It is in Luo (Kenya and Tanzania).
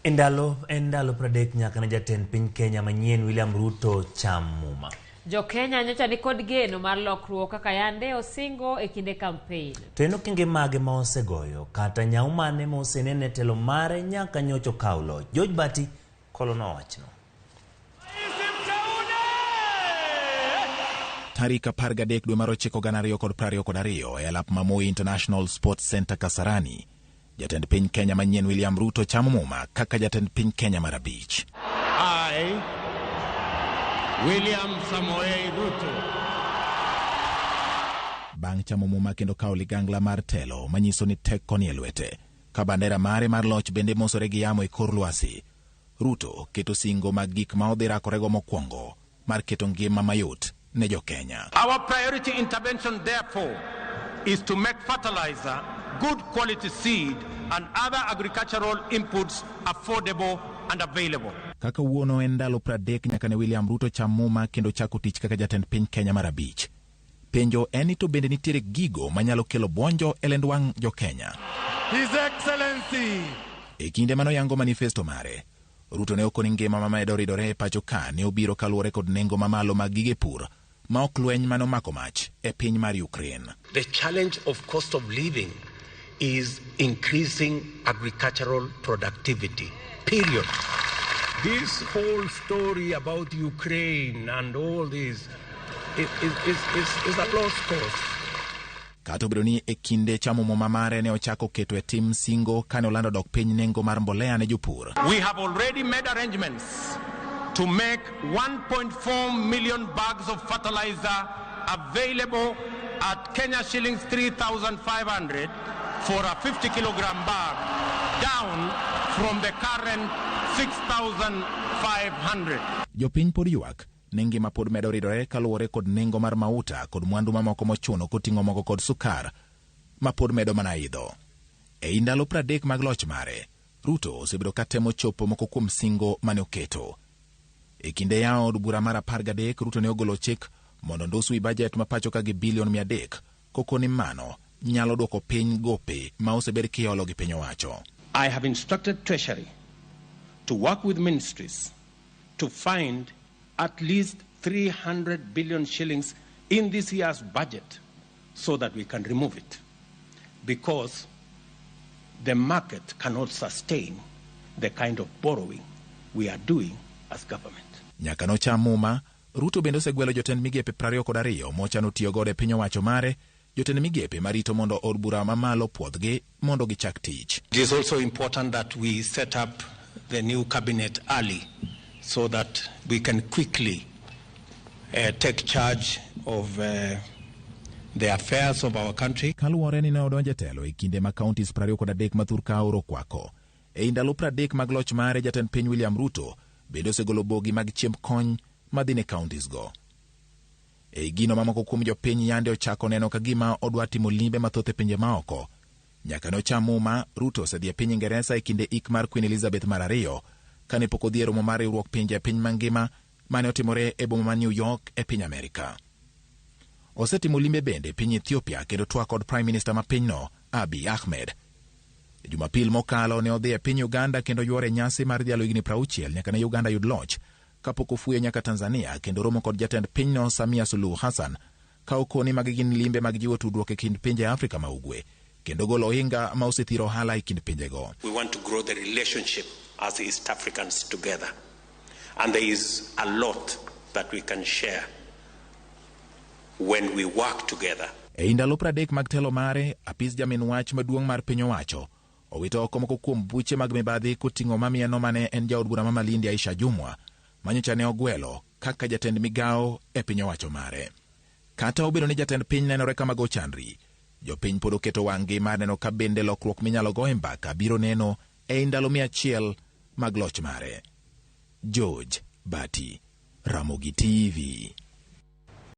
E ndalo en ndalo 30 nyaka ne jatend piny Kenya manyien William Ruto cham muma. Jo Kenya nyocha nikod geno mar lokruok kaka yande osingo e kinde kampen. To en okenge mage ma osegoyo kata nyau mane ma osenene e telo mare nyaka nyocha okaw loch? George Bati kolono wachno. Tarik 13 dwe mar ochiko 2022 e alap ma Moi International Sports Center Kasarani, jatend piny Kenya manyien William Ruto chamo muma kaka jatend piny Kenya mar abich. I, William Samoei Ruto, Bang' chamo muma kendo kawo ligangla mar telo manyiso ni teko ni e lwete, ka bandera mare mar loch bende mosore gi yamo e kor lwasi, Ruto keto singo mag gik ma odhi rakorego mokwongo mar keto ngima mayot ne jo-Kenya. Our priority intervention, therefore, is to make fertilizer, good quality seed, and other agricultural inputs affordable and available. Kaka wuono en ndalo 30 nyaka ne William Ruto cham muma kendo chako tich kaka jatend piny Kenya mar abich. Penjo en ni to bende nitiere gigo manyalo kelo buonjo e lend wang' jo-Kenya. His Excellency. E kinde manoyango manifesto mare, Ruto ne okoni ngima mamedo ridore e pacho ka ne obiro kaluwore kod nengo mamalo mag gige pur ma ok lweny mane omako mach e piny mar Ukraine. The challenge of cost of living is increasing agricultural productivity, period. This whole story about Ukraine and all this is a lost cause. Kata obedo ni e kinde chamo muma mare ne ochako keto e tim singo kane olando dok piny nengo mar mbolea ne jopur. We have already made arrangements to make 1.4 million bags of fertilizer available at Kenya shillings 3,500 for a 50 kilogram bag, down from the current 6,500. Jopiny pod ywak ni ngima pod medo ridore kaluwore kod nengo mar mauta kod mwandu mamoko mochuno koting'o mogo kod sukar ma pod medo mana idho. Ei ndalo 30 mag loch mare, Ruto osebedo ka temo chopo moko kuom singo mane oketo. E kinde yawo od bura mar 13, Ruto ne ogolo chik mondo ndos wi bajet ma pacho ka gi bilion 300 kokoni mano nyalo dwoko piny gope ma osebed kiolo gi piny owacho. I have instructed Treasury to work with ministries to find at least 300 billion shillings in this year's budget so that we can remove it, because the market cannot sustain the kind of borrowing we are doing as government. Nyaka nocham muma, Ruto bende osegwelo jotend migepe 22 mochano tiyo godo e piny owacho mare, jotend migepe marito mondo od bura mamalo puodhgi mondo gichak tich. It is also important that we set up the new cabinet early so that we can quickly take charge of the affairs of our country. Kaluwore ni ne odonjo e telo e kinde ma counties 23 ma thurka aoro kwako. Ei ndalo 30 mag loch mare, jatend piny William Ruto bende osegolo bogi mag chiemb kony madhi ne counties go. Ei gino mamoko kuom jopiny yande ochako neno ka gima odwa timo limbe mathoth e pinje maoko. Nyaka nocham muma, Ruto osedhi e piny Ingeresa e kinde ik mar Queen Elizabeth mar ariyo, kane pok odhi e romo mar riwruok pinje e piny mangima mane otimore e boma ma New York e piny Amerika. Osetimo limbe bende e piny Ethiopia kendo twak kod Prime Minister ma pinyno Abiy Ahmed. E Jumapil mokalo ne odhi e piny Uganda kendo yuoro e nyasi mar dhialo higni 60 nyaka ne Uganda yud loch kapok ofuyo nyaka Tanzania kendo romo kod jatend pinyno Samia Suluhu Hassan ka okoni magi gin limbe mag jiwo tudruok e kind pinje Afrika ma Ugwe kendo golo ohinga ma osethiro ohala e kind pinjego. We want to grow the relationship as East Africans together, and there is a lot that we can share when we work together. Ei ndalo 30 mag telo mare, apis jamin wach maduong' mar piny owacho owito oko moko kuom buche mag mibadhi koting'o mamieno mane en jaod bura ma Malindi Aisha Jumwa manyocha ne ogwelo kaka jatend migawo e piny owacho mare. Kata obedo ni jatend piny nenore kama go chandri, jopiny pod oketo wang'gi mar neno ka bende lokruok minyalo go e mbaka biro neno ei ndalo 100 mag loch mare. George Bati, Ramogi TV.